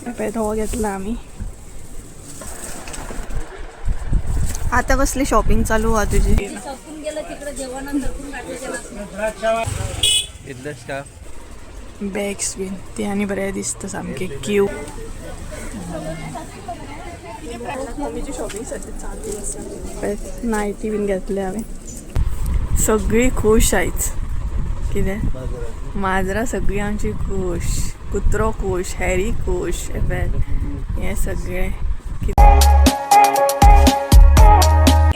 पळय धवो घेतला आमी. आता कसली शॉपिंग चालू हा तुझी? सरकून गेलं तिकडे जेवण सरकून गाठलं. इथलंच का? बॅग्स बीन ते आनी बरें दिसता सामकें क्यू. मम्मीची शॉपिंग सध्या चालू आसा. नायटी बीन घेतले हांवें. सगळी खूश आयज. कितें माजरां सगळीं आमची खूश, कुत्रो खूश, हॅरी खूश. हे पळय हें सगळें.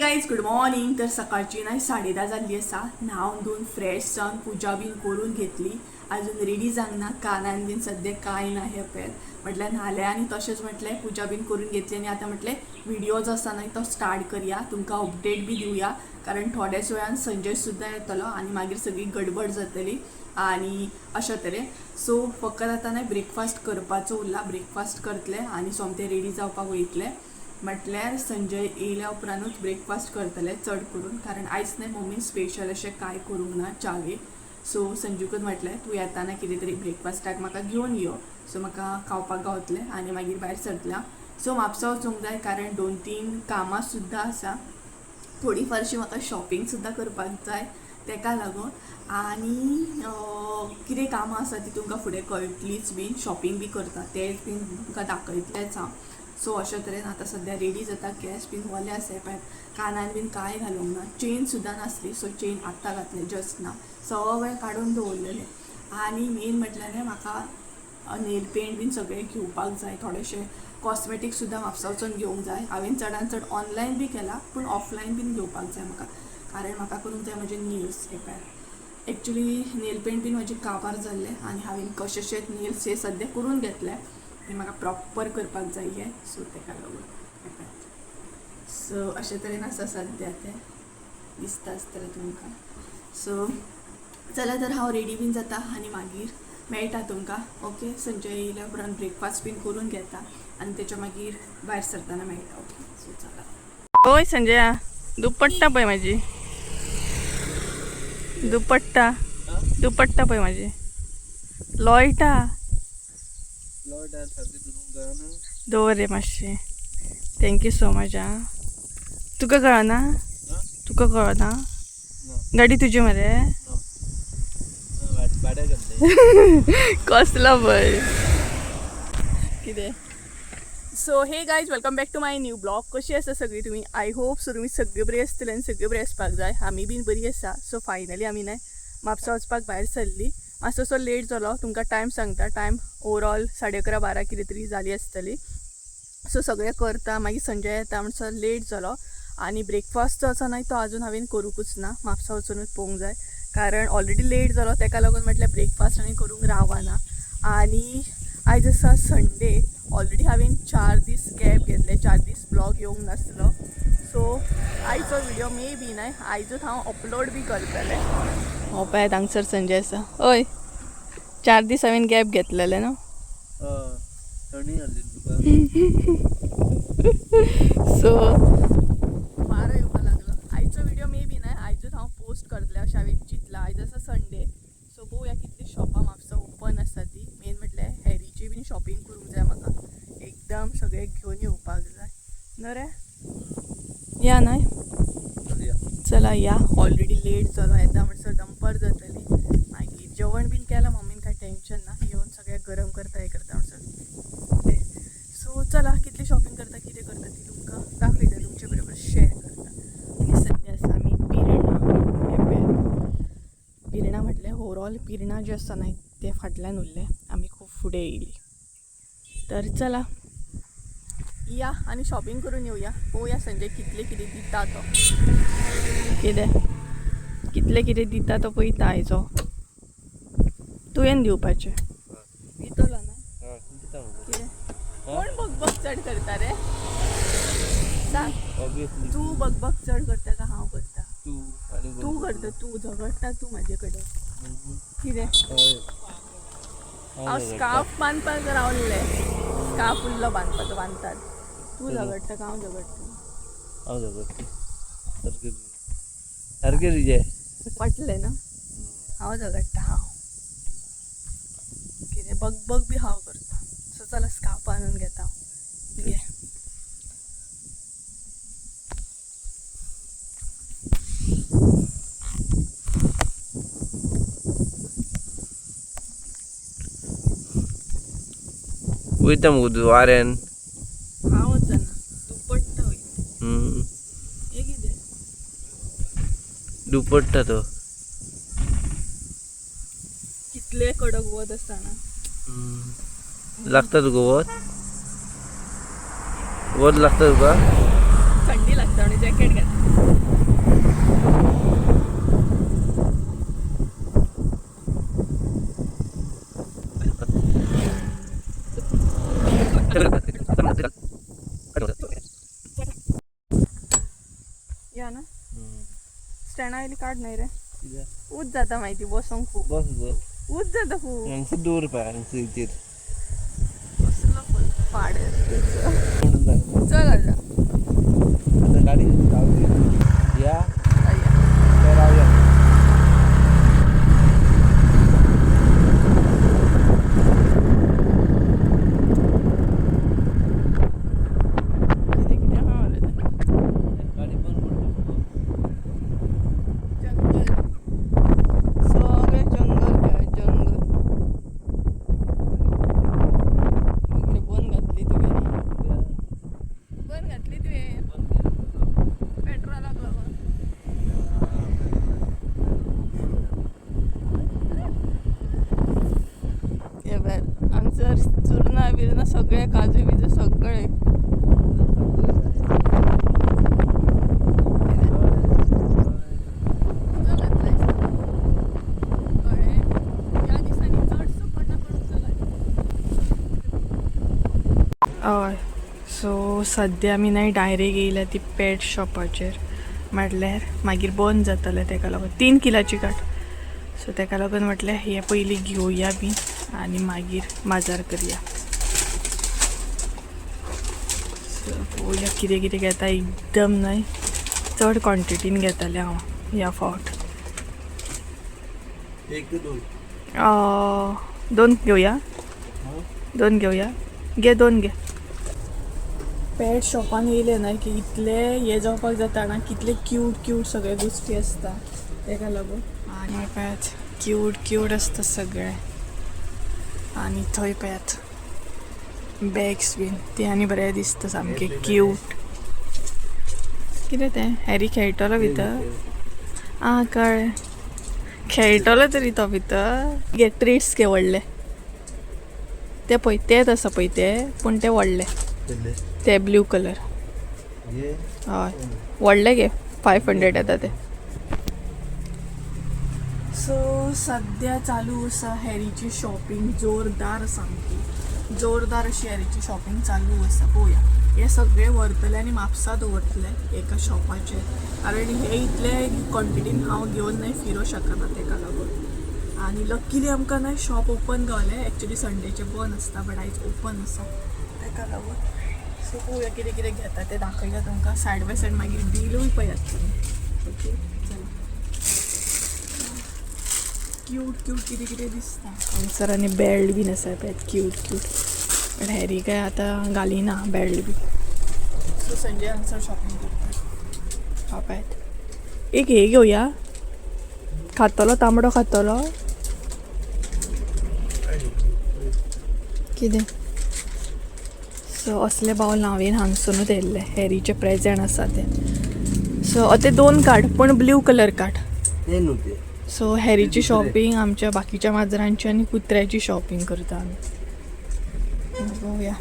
Guys, good morning. तर सकाळची नाही 10:30 जाल्ली आसा. न्हांवन धुवन फ्रेश जावन पुजा बीन करून घेतली. अजून रेडी जावंक ना, कानान बीन सद्या कांय ना. हे पळय म्हटल्यार न्हालें आनी तशेंच म्हटलें पुजा बीन करून घेतली आनी आतां म्हटलें व्हिडिओ जो आसा न्हय तो स्टार्ट करया, तुमकां अपडेट बी दिवया, कारण थोड्याच वेळान संजय सुद्दां येतलो आनी मागीर सगळी गडबड जातली आनी अशा तरेन. सो फकत आतां न्हय ब्रेकफास्ट करपाचो उरला. ब्रेकफास्ट करतलें आनी सोमतें रेडी जावपाक वयतलें. म्हटल्यार संजय येयल्या उपरांतूच ब्रेकफास्ट करतले चड करून, कारण आयज न्हय मम्मीन स्पेशल अशें कांय करूंक ना च्यावेक. सो संजूकच म्हटलें तूं येताना कितें तरी ब्रेकफास्टाक म्हाका घेवन यो, सो म्हाका खावपाक गावतलें आनी मागीर भायर सरतलें हांव. सो म्हापसा वचूंक जाय कारण 2-3 कामां सुद्दां आसा, थोडी फारशी म्हाका शॉपिंग सुद्दां करपाक जाय तेका लागून. आनी कितें कामां आसा ती तुमकां फुडें कळटलीच बीन, शॉपिंग बी करता तेंच बीन तुमकां दाखयतलेंच हांव. सो अशे तरेन आतां सद्या रेडी जाता. केंस बीन वले आसा पळय, कानान बीन कांय घालूंक ना, चेन सुद्दां नासली, सो चेन आत्तां घातले जस्ट ना, सगळें काडून दवरलेलें. आनी मेन म्हटल्यार न्हय म्हाका नेल पेंट बीन सगळें घेवपाक जाय, थोडेशें कॉस्मेटीक सुद्दां म्हापसा वचून घेवंक जाय. हांवें चडान चड ऑनलायन बी केला पूण ऑफलायन बीन घेवपाक जाय म्हाका, कारण म्हाका करूंक जाय म्हजे नेल्स. हे पळय एक्चुली नेल पेंट बीन म्हजे काबार जाल्ले आनी हांवें कशेशेच नेल्स हे सद्या करून घेतले आनी म्हाका प्रॉपर करपाक जाय हे, सो तेका लागून. सो अशे तरेन आसा सद्या तें दिसता आसतलें तुमकां. सो चला तर हांव रेडी बीन जाता आनी मागीर मेळटा तुमकां. ओके, संजय येयल्या उपरांत ब्रेकफास्ट बीन करून घेता आनी तेच्या मागीर भायर सरतना मेळटा. ओके, सो चला. ओय संजया, दुपट्टा पळय म्हाजी, दुपट्टा दुपट्टा पळय म्हाजी लोयटा. दवर रे मातशें. Thank you so much. आं, तुका कळना? तुका कळना? गाडी तुजी मरे? कसलो पळय कितें. So hey guys, welcome back to my new blog. कशी आसा सगळी तुमी? I hope so तुमी सगळी बरी आसतली आनी सगळी बरी आसपाक जाय. आमी बीन बरी आसा. सो फायनली आमी न्हय म्हापसा वचपाक भायर सरली. मातसो असो लेट जालो, तुमकां टायम सांगता. टायम ओवरऑल 11:30-12 कितें तरी जाली आसतली. सो सगळें करता मागीर संजय येता म्हणसर लेट जालो आनी ब्रेकफास्ट जो आसा न्हय तो आजून हांवें करूंकूच ना. म्हापसा वचुनूच पळोवंक जाय कारण ऑलरेडी लेट जालो, तेका लागून म्हटल्यार ब्रेकफास्ट आनी करूंक रावना. आनी आयज आसा संडे. ऑलरेडी हांवें 4 दीस गॅप घेतले, 4 दीस ब्लॉग येवंक नासलो. सो आयचो व्हिडिओ मे बी न्हय आयजूच हांव अपलोड बी करतलें. हो पळयात हांगसर संजय आसा. हय, 4 दीस हांवें गॅप घेतलेले न्हू. सो वारो येवपाक लागलो. आयचो व्हिडिओ मे बी न्हय आयजूच हांव पोस्ट करतलें अशें हांवें चिंतलां. आयज आसा संडे. सो पळोवया कितली शॉपां म्हापसा ओपन आसा ती. मेन म्हटल्यार हॅरीची बीन शॉपिंग करूंक जाय म्हाका, एकदम सगळें घेवन येवपाक जाय न्हू रे. या न्हय, चला या. ऑलरेडी लेट जालो, येता म्हणसर दनपार जातली. मागीर जेवण बीन केलां मम्मीन, कांय टेंशन ना, येवन सगळें गरम करता हें करता म्हणसर तें. सो चला कितली शॉपिंग करता कितें करता ती तुमकां दाखयता, तुमचे बरोबर शेअर करता. आनी सद्या आसा आमी पिर्णा. पिर्णा म्हटल्यार ओवरऑल पिर्णा जें आसा न्हय तें फाटल्यान उरलें, आमी खूब फुडें येयली. तर चला या आनी शॉपिंग करून येवया. पळोवया संजय कितले कितें दिता तो, कितें कितले कितें दिता तो पळयता आयचो. तुवें दिवपाचें दितलो ना कितें? कोण बकबक चड करता रे सांग? तूं बकबक चड करता का हांव करता? तूं करता, तूं झगडटा तूं म्हाजे कडेन कितें. हांव स्कार्फ बांदपाक रावल्लें, स्कार्फ उरलो बांदपाचो, बांदतात. तूं झगडटा का हांव झगडटा? हांव झगडटा. सारकें तुजें पटलें ना? हांव झगडटा हांव. कितें बकबक बी हांव करता. सो चला स्कार्फ आणून घेता. घे. वयता मुगो तूं वाऱ्यान. हांव वचना, तूं पडटा वयता. हे कितें? दुपट्टा तो. कितले कडक वत आसतना. लागता तुका वत? वत लागता तुका? थंडी लागता आनी जॅकेट घेता. या ना, स्टँडा वयली काड न्हय रे. ऊत जाता माहिती बसोंक खूब. बस बस. ऊत जाता खूब. हांगसर दवर पळय, हांगसर हेचेर. कसलो फुल पाड. चल आतां. आतां गाडी धांवली या. या. तर रावया. कितें कितें आहा मरे तें. गाडी बंद पडली. जंगल, सगळें जंगल काय जंगल. मागीर बंद घातली तुवें, बंद घातली तुवें पेट्रोलाक लागून. हे पळय हांगसर चुरनां बिरनां सगळें, काजू बिजू सगळें. उजो घातला दिसता. कळ्ळें, ह्या दिसांनी चडसो कोण ना कोण उजो घालता. हय, सो सद्या आमी न्हय डायरेक्ट येयल्या ती पेट शॉपाचेर, म्हटल्यार मागीर बंद जातलें. तेका लागून 3 किलाची काट. सो तेका लागून म्हटलें हें पयलीं घेवया बी आनी मागीर बाजार करया. सो पळोवया कितें कितें घेता. एकदम न्हय चड क्वॉन्टिटीन घेतलें हांव ह्या फावट. एक ते दोन. दोन घेवया, दोन घेवया. घे, दोन घे. पेट शॉपान येयले ना की इतले हे जावपाक जाता ना, कितले क्यूट क्यूट सगळे गोश्टी आसता. तेका लागून आनी पळयात, क्यूट क्यूट आसता सगळे. आनी थंय पळयात बॅग्स बीन, ते आनी बरें दिसता, सामके क्यूट. कितें तें? हॅरी खेळटलो भितर. आं, कळ्ळें, खेळटलो तरी तो भितर. घे ट्रीट्स घे व्हडले. ते पळय, तेच आसा पळय ते, पूण ते व्हडले, ते ब्लू कलर. हय, व्हडले घे, 500 येता ते. सो सद्या चालू आसा हॅरीची शॉपिंग जोरदार, सामकी जोरदार अशी हॅरीची शॉपिंग चालू आसा. पळोवया, हे सगळे व्हरतले आनी म्हापसा दवरतले एका शॉपाचेर, कारण हे इतले क्वॉन्टिटीन हांव घेवन न्हय फिरोंक शकना, तेका लागून. आनी लक्कीली आमकां न्हय शॉप ओपन गावलें. एक्चुली संडेचें बंद आसता, बट आयज ओपन आसा, तेका लागून. सो पळोवया कितें कितें घेता तें, दाखयता तुमकां सायड बाय सायड. मागीर बिलूय पळयात तुमी. ओके, चला. क्यूट क्यूट कितें कितें दिसता हांगसर. आनी बेल्ट बीन आसा पळयात, क्यूट क्यूट. बट हॅरी काय आतां घालिना बेल्ट बी. सो संजय हांगसर शॉपिंग करता. हा पळयात, एक हे घेवया. खातलो तांबडो खातलो कितें. सो असले बावल हांवें हांगसरूच येयल्ले, हॅरीचे प्रेजेंट आसा ते. सो ते दोन काड, पूण ब्लू कलर काड. ते न्हू ते. सो हॅरीची दुसरे. शॉपिंग, आमच्या बाकीच्या माजरांची आनी कुत्र्याची शॉपिंग करता आमी. पळोवया,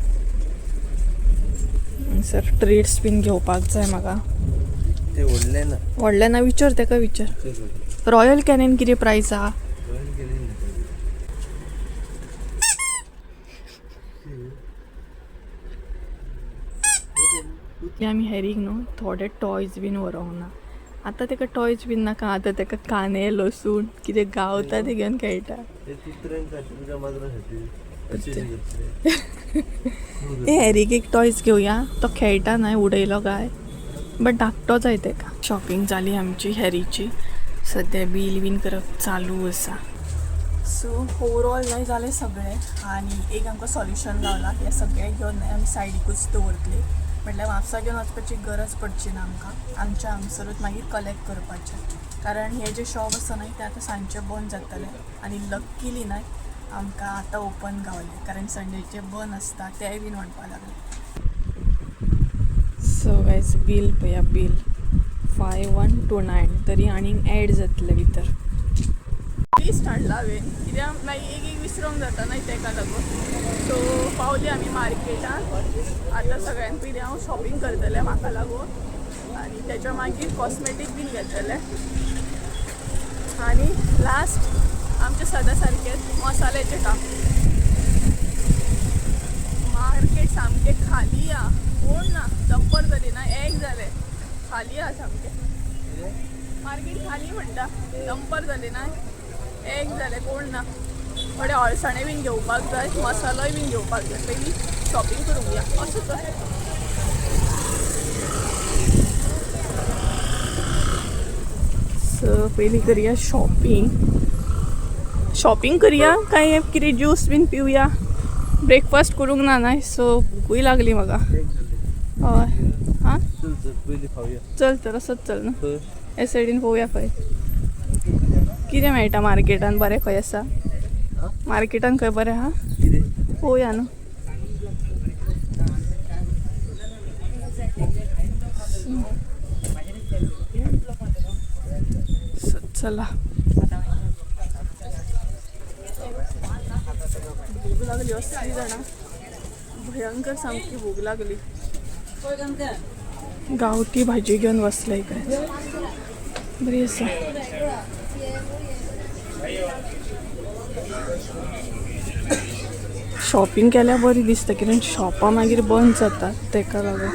सर ट्रीट्स बीन घेवपाक जाय म्हाका. ते व्हडले ना. व्हडले ना, विचार तेका, विचार. रॉयल कॅनिन कितें प्रायस आहा? रॉयल कॅनिन ना. आमी हॅरीक न्हू थोडे टॉयज बीन व्हरोंक ना. आतां तेका टॉयज बीन नाका, आतां तेका कांदे लसूण कितें गावता तें घेवन खेळटा. ते कुत्र्यांसाठी, तुझ्या माजरासाठी असे घेतले. ते हॅरीक एक टॉयज घेवया, तो खेळटा न्हय उडयलो काय, बट धाकटो जाय तेका. शॉपिंग जाली आमची हॅरीची. सद्या बील बीन करप चालू आसा. सो सो ओवरऑल न्हय जालें सगळें आनी एक आमकां सॉल्युशन गावला. हें सगळें घेवन न्हय आमी सायडीकूच दवरतले, म्हटल्यार म्हापसा घेवन वचपाची गरज पडची ना आमकां. आमच्या हांगसरूच मागीर कलेक्ट करपाचें, कारण हे जे शॉप आसा न्हय ते आतां सांजचे बंद जातले आनी लक्कीली न्हय आमकां आतां ओपन गावलें, कारण संडेचे बंद आसता तेय बीन म्हणपाक लागले. सो गायज बील पळया, बील 5129 तरी आनीक एड जातलें भितर. लिस्ट हाडला हांवें कित्याक मागीर एक एक विसरोंक जाता न्हय तेका लागून. सो पावली आमी मार्केटान. आतां सगळ्यान पयलीं हांव शॉपिंग करतलें म्हाका लागून आनी तेच्या मागीर कॉस्मेटीक बीन घेतलें आनी लास्ट आमचें सदां सारकें मसाल्याचें काम. मार्केट सामकें खाली आहा, कोण ना, डंपर जाली ना एक जालें, खाली आहा सामकें मार्केट खाली म्हणटा, डंपर जाली ना एक जालें, कोण ना. थोडे अळसाणे बीन घेवपाक जाय, मसालोय बीन घेवपाक जाय. पयलीं शॉपिंग करूंक या असो तर. सो पयलीं करया शॉपिंग. शॉपिंग करया काय कितें ज्यूस बीन पिवया. ब्रेकफास्ट करूंक ना न्हय, सो भुकूय लागली म्हाका. हय आं, चल चल पयलीं खावया. चल तर असोच चल न्हू, खंय? हे सायडीन पळोवया खंय कितें मेळटा मार्केटान बरें खंय आसा. मार्केटान खंय बरें आहा कितें? पळोवया न्हू. चला, भूक लागली असली जाणा, भयंकर सामकी भूक लागली. गांवठी भाजी घेवन बसले इकडे, बरी आसा. शॉपिंग केल्यार बरी दिसता, कित्याक शॉपां मागीर बंद जातात तेका लागून.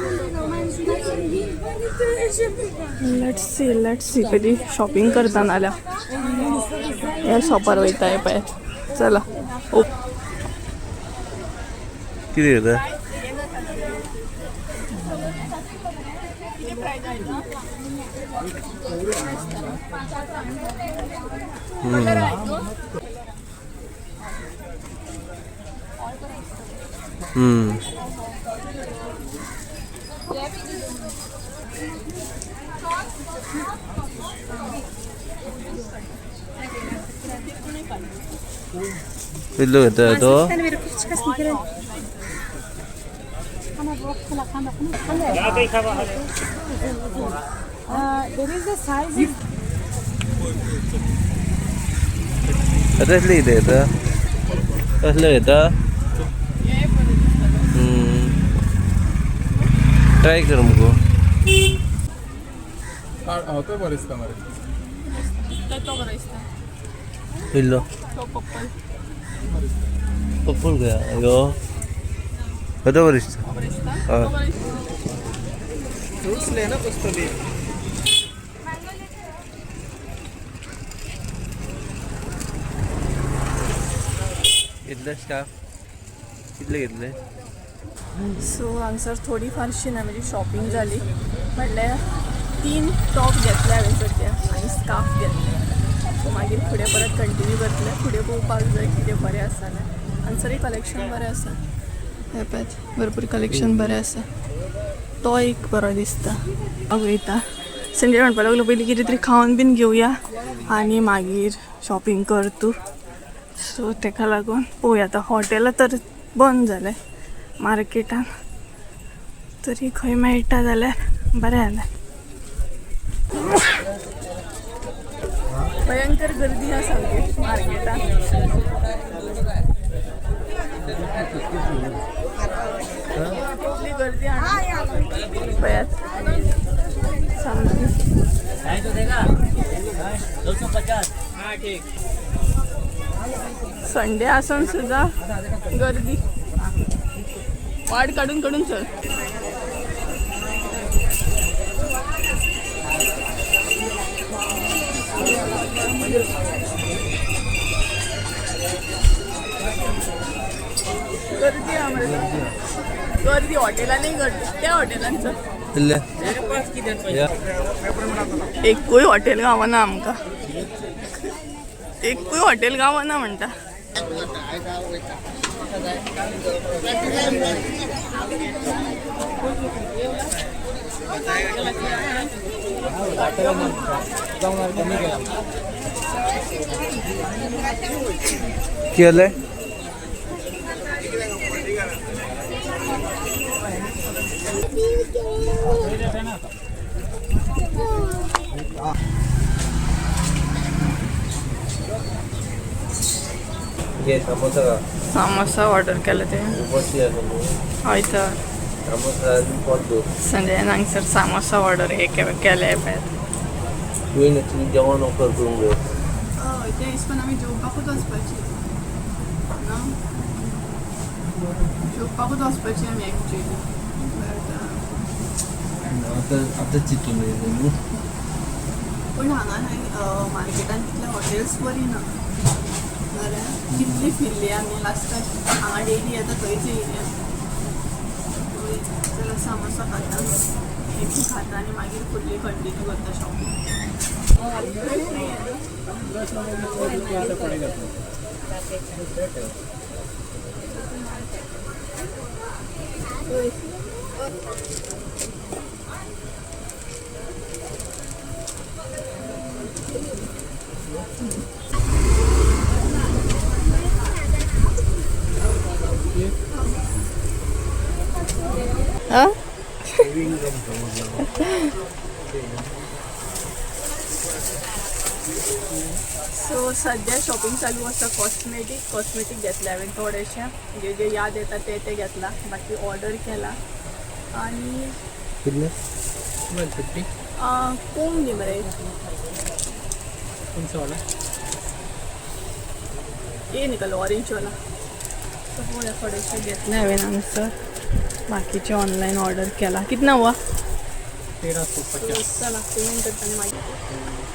Let's see, let's see. पयलीं शॉपिंग करता नाल्यार ह्या शॉपार वयता हे पळय. चला ओ. कितें घेता? कितलो घेता तो? There is the size is कसले कितें घेता? कसले घेता? ट्राय कर मुगो. तो बरें दिसता मरे. तो बरो दिसता. कितलो? तो पर्पल. पर्पल गया यो तो बरें दिसता. बरो दिसता. हय. तो बरो दिसता. फ्रुट्स लेना कुछ तो भी. कितले स्टाफ कितले घेतले? सो हांगसर थोडी फारशी ना म्हजी शॉपिंग जाली, म्हटल्यार 3 टॉप घेतले हांवें सद्या आनी स्कार्फ घेतले. सो मागीर फुडें परत कंटिन्यू करतले, फुडें पळोवपाक जाय कितें बरें आसा जाल्यार. हांगसरय कलेक्शन बरें आसा, हें पळयात भरपूर कलेक्शन बरें आसा. तो एक बरो दिसता. हांव वयता संजय म्हणपाक लागलो पयलीं कितें तरी खावन बीन घेवया आनी मागीर शॉपिंग कर तूं. सो तेका लागून पळोवया. आतां हॉटेलां तर बंद जालें, मार्केटान तरी खंय मेळटा जाल्यार बरें जालें. भयंकर गर्दी आसा सामकी मार्केटान. इतली गर्दी आहा पळयात सामकी. संडे आसून सुद्दां गर्दी. वाट काडून काडून चल. गर्दी आहा मरे, गर्दी हॉटेलांनी गर्दी, त्या हॉटेलान चल. कितले? एकूय हॉटेल गावना आमकां. एकूय हॉटेल गावना म्हणटा. केलं. घे समोसा खा. सामोसा ऑर्डर केला ते. उपाशी आसा न्हू. हय तर. सामोसा आनी पोट दवर. संजयान हांगसर सामोसा ऑर्डर हे केले पळय. तुवें एक्चुली जेवण ऑफर करूंक जाय. हय, ते हिसपान आमी जेवपाकूच वचपाची ना, जेवपाकूच वचपाची आमी एक्चुली. आतां आतां चिंतून येयलें न्हू. पूण हांगा न्हय मार्केटान तितले हॉटेल्स बरी ना जाल्यार. कितली फिरली आमी लास्टाक, हांगा डेली येता थंयच येयली. चला सामोसा खाता, एक खाता आनी मागीर फुडली कंटिन्यू करता शॉपिंग. सो सद्या शॉपिंग चालू आसा. कॉस्मेटीक कॉस्मेटीक घेतले हांवें थोडेशे, जे जे याद येता ते ते घेतला, बाकी ऑर्डर केला. आनी कितले? 150. कोम न्ही मरे. कौन सा वाला? ये निकल ऑरेंज वाला. सो पळोवया, थोडेशे घेतले हांवें हांगसर, बाकीचे ऑनलायन ऑर्डर केला. कितना हुआ? 1350. चला, पेमेंट करता मागीर.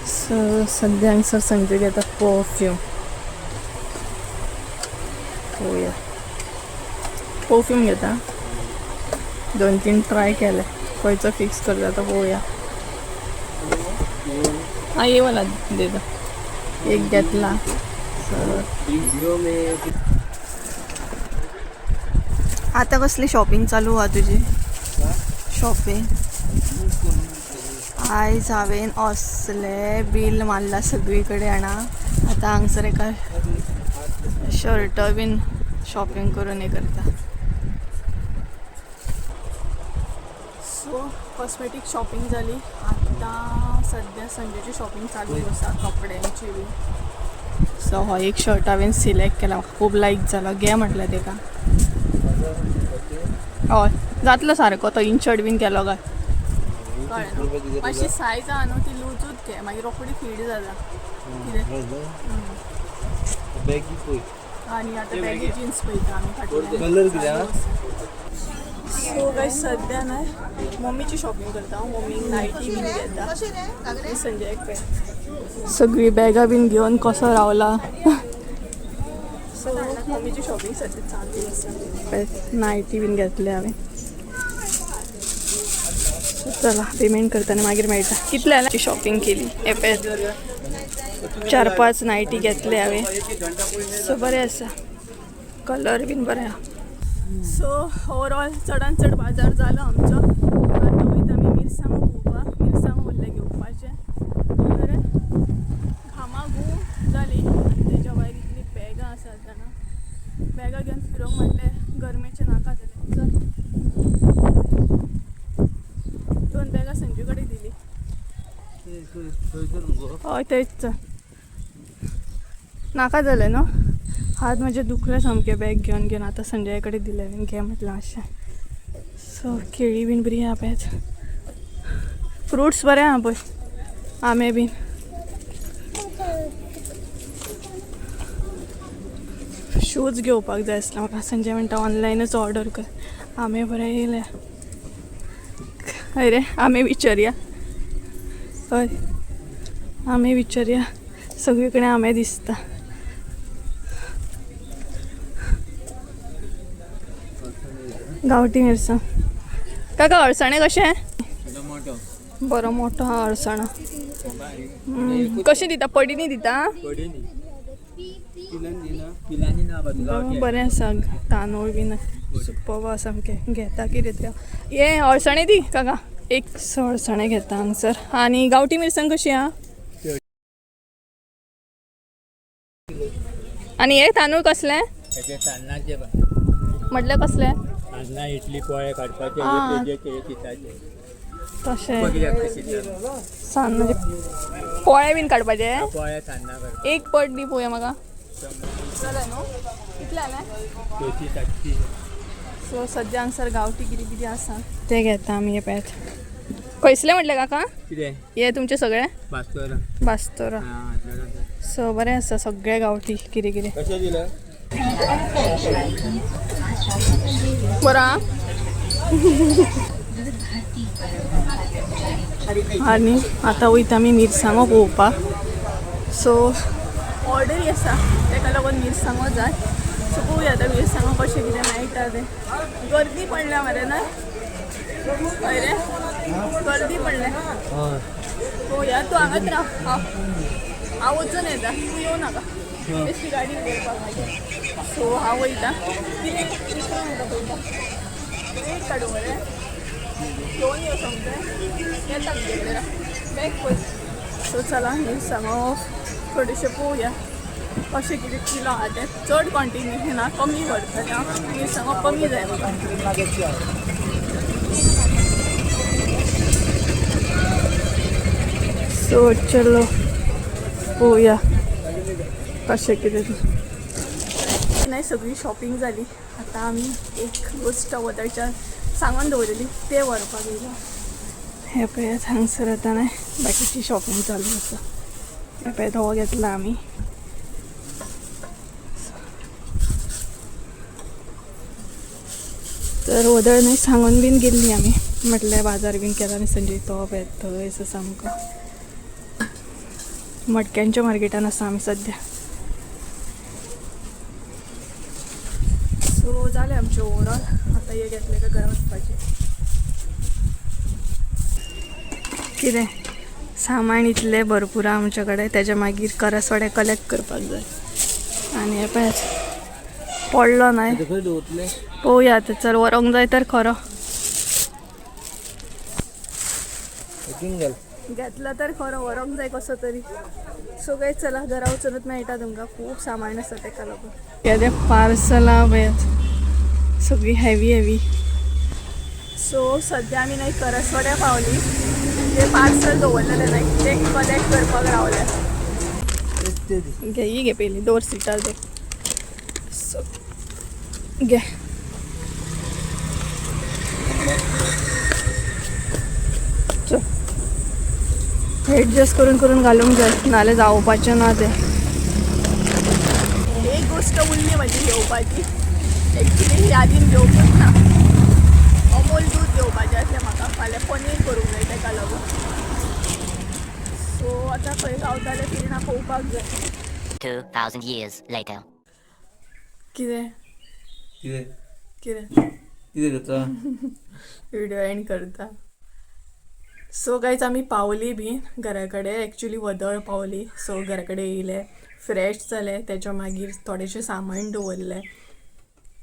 सो सद्या हांगसर संजय घेता परफ्यूम. पळोवया, परफ्यूम घेता. दोन तीन ट्राय केले, खंयचो फिक्स करता तो पळोवया. हा, ये वाला दे दो. एक घेतला. सो आता कसली शॉपिंग चालू आहा तुजी? शॉपिंग आयज हांवें असलें बील मारला सगळी कडेन जाणा. आतां हांगसर एका शर्ट बीन शॉपिंग करून हें करता. सो कॉस्मेटीक शॉपिंग जाली. आतां सद्या संजेची शॉपिंग चालू आसा, कपड्यांची बी. सो हो एक शर्ट हांवें सिलेक्ट केला, म्हाका खूब लायक जालो. घे म्हटलें तेका. हय, जातलो सारको तो. इनशर्ट बीन केलो काय कळ्ळें न्हू? मातशी सायज आहा न्हू ती लुजूच घे, मागीर रोखडी फीट जाता कितें. बॅगी पळय. आनी आतां बॅगी जिन्स पळयता आमी फाटल्यान. कलर कितें आहा? सो गायज, सद्या न्हय मम्मीची शॉपिंग करता हांव. मम्मीक नायटी बीन घेता आनी संजयाक पळय, सगळीं बॅगां बीन घेवन कसो रावला. सो मम्मीची शॉपिंग सद्या चालू आसा. पळय, नायटी बीन घेतले हांवें. सो चला, पेमेंट करतना मागीर मेळटा. कितले जाल्यार शॉपिंग केली. हे पळय, चार पांच नायटी घेतले हांवें. सो बरें आसा, कलर बीन बरें आहा. सो ओवरऑल चडान चड बाजार जालो आमचो. आतां वयता आमी मिरसांगो पळोवपाक. मिरसांगो उरले घेवपाचे. बरें, घामा गूं जाली आनी तेज्या भायर इतली बॅगां आसात जाणा, बॅगां घेवन फिरोंक म्हटलें गरमेचें नाका जालें. चल, दोन बॅगां संजू कडेन दिली. हय, तेच. चल, नाका जालें न्हू. हात म्हजे दुखले सामके बॅग घेवन घेवन. आतां संजय कडेन दिलें हांवें, घे म्हटलें मातशें. सो केळी बीन बरी आहा पळयात. फ्रुट्स बरे आहा पळय, आंबे बीन. शूज घेवपाक जाय आसले म्हाका. संजय म्हणटा ऑनलायनच ऑर्डर कर. आंबे बरे येयले. हय रे, आंबे विचारया. हय, आंबे विचारया. सगळी कडेन आंबे दिसता. गांवठी मिरसांग. काका, अळसाणे कशें? बरो मोठो आहा अळसाणो. कशें दिता? पडीनी दिता? बरें आसा तांदूळ बीन सुपर आसा सामकें घेता कितें तें. हे अळसाणे दी काका एक. अळसाणे घेता हांगसर. आनी गांवठी मिरसांग कशी आहा? आनी हे तांदूळ कसले म्हटल्यार कसले? इडली पोळे काडपाचे. तशें सान म्हणजे पोळे बीन काडपाचे. पोळे सान्नां. एक पट दी पळोवया म्हाका. जालें न्हू? कितले जालें? 260. सो सद्या हांगसर गांवठी कितें कितें आसा तें घेता आमी. हे पळयात खंयसले म्हटलें काका? कितें? हे तुमचे सगळे बास्तोरा. बास्तोरा. सो बरें आसा सगळे गांवठी कितें कितें. कशें दिलें? बरं आं. आनी आतां वयता आमी मिरसांगो पळोवपाक. सो ऑर्डरी आसा तेका लागून मिरसांगो जाय. सो पळोवया आतां मिरसांगो कशें कितें मेळटा तें. गर्दी पडल्या मरे ना? हय रे, गर्दी पडल्या. पळोवया. तूं हांगाच राव, हांव वचून येता, तूं येवं नाका. बेश्टी गाडी उडोवपाक मागीर. सो हांव वयता. कितें पळयता रेट काडूं मरे? घेवन यो सोमतें येता तुजे कडेन. बॅग पळय. सो चला मिरसांगो थोडेशें पळोवया कशें कितें किलो आहा तें. चड क्वॉन्टिटी ना, कमी व्हरतलें हांव. मिरसांगो कमी जाय म्हाका. सो चलो पळोवया कशें कितें तें. नाही सगळी शॉपिंग जाली. आतां आमी एक गोश्ट वदळच्यान सांगून दवरलेली तें व्हरपाक येयला. हें पळयात हांगसर आतां न्हय बाकीची शॉपिंग चालू आसा. हें पळय धवो घेतला आमी. तर वदळ न्हय सांगून बीन गेल्ली आमी म्हटल्यार बाजार बीन केला आनी संजय तो पळय थंयच आसा आमकां. मटक्यांच्या मार्केटान आसा आमी सद्या. सो जालें आमचें ओवरऑल. आतां हे घेतलें काय घरा वचपाचें. कितें सामान इतलें भरपूर आहा आमच्या कडेन. तेज्या मागीर करासवाडे कलेक्ट करपाक जाय. आनी हें पळयात पडलो न्हय. खंय दवरतले? पळोवया आतां. चल व्हरोंक जाय तर खरो. हितून घाल. घेतला तर खरो, व्हरोंक जाय कसो तरी. सो काय चला घरा वचूनच मेळटा तुमकां. खूब सामान आसा तेका लागून. केदें पार्सल आहा पळयात सगळी हेवी हेवी. सो सद्या आमी न्हय करसवाड्या पावली. ते पार्सल दवरलेलें न्हय तें कलेक्ट करपाक रावले. घे ही घे पयलीं दवर सिटार दवर. सो घे. चल एडजस्ट करून करून घालूंक जाय नाल्यार जावपाचें ना तें. एक गोश्ट उरली म्हाजी घेवपाची. एक्चुली यादीन घेवपूच ना. अमूल दूद घेवपाचें आसलें म्हाका. फाल्यां पनीर करूंक जाय तेका लागून. सो आतां खंय गावता तें पिर्णा पळोवपाक जाय. 2,000 years later. कितें? कितें? कितें? कितें करता? व्हिडिओ एंड करता. सो गायज आमी पावली बी घरा कडेन. एक्चुली वदळ पावली. सो घरा कडेन येयले, फ्रेश जाले. तेच्या मागीर थोडेशें सामान दवरलें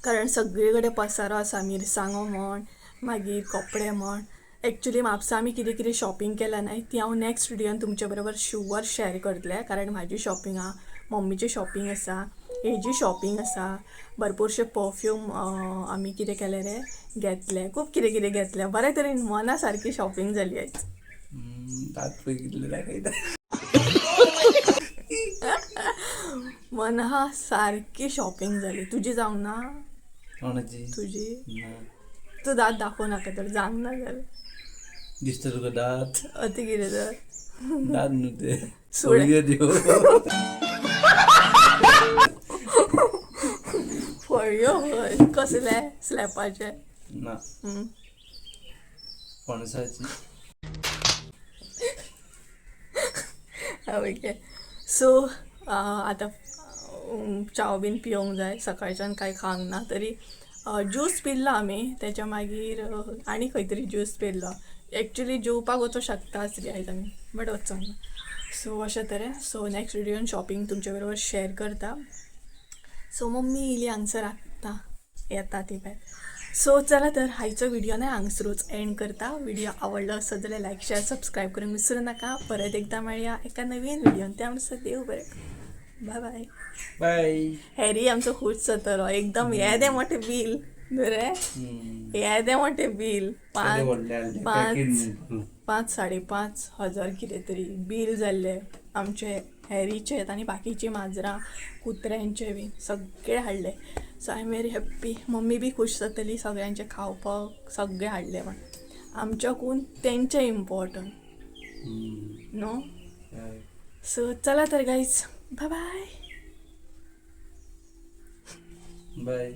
कारण सगळे कडेन पसारो आसा. मिरसांगो म्हण, मागीर कपडे म्हण. एक्चुली म्हापसा आमी कितें कितें शॉपिंग केलां न्हय ती हांव नॅक्स्ट व्हिडियोन तुमचे बरोबर शुवर शॅर करतलें. कारण म्हाजी शॉपिंग आहा, मम्मीची शॉपिंग आसा, हेजी शॉपिंग आसा. भरपूरशे परफ्यूम आमी कितें केलें रे घेतलें. खूब कितें कितें घेतलें. बरे तरेन मना सारकी शॉपिंग जाली आयज. दांत पळय कितले दाखयता. मना सारकी शॉपिंग जाली. तुजी जावंक ना? कोणाची? तुजी. ना. तूं दांत दाखोवं नाका तर. जावंक ना जाल्यार. दिसता तुका दांत? अती कितें तर. दांत न्हू ते. सुळे. फळयो त्यो. फळयो खंय? कसले स्लॅपाचे? ना, पणसाची. ओके. सो आतां च्याव बीन पिवंक जाय. सकाळच्यान कांय खावंक ना तरी ज्यूस पिल्लो आमी. तेच्या मागीर आनी खंय तरी ज्यूस पिल्लो. एक्चुली जेवपाक वचूंक शकता आसली आयज आमी बट वचोंक ना. सो अशें तरेन. सो नॅक्स्ट व्हिडियोन शॉपिंग तुमचे बरोबर शॅर करता. सो मम्मी येयली हांगसर आत्तां येता ती भायर. सो चला तर हायचो व्हिडिओ ना हांगसरूच एंड करता. व्हिडिओ आवडलो आसत जाल्यार लायक शेअर सबस्क्रायब करूंक विसरू नाका. परत एकदां मेळया एका नवीन व्हिडियोन. त्या म्हणसर देव बरें करूं. बाय बाय. बाय. हॅरी आमचो खूश जातलो एकदम. येदें मोठें बील न्हू रे, येदें मोठें बील, पांच पांच पांच 5,500 कितें तरी बील जाल्लें आमचे हॅरीचे आनी बाकीची माजरां कुत्र्यांचे बी सगळे हाडले. So I am very happy. Mummy बी खूश जातली सगळ्यांचें खावपाक सगळें हाडलें म्हण. आमच्याकून तेंचें इम्पॉर्टंट न्हू. सो चला तर guys, bye bye. Bye.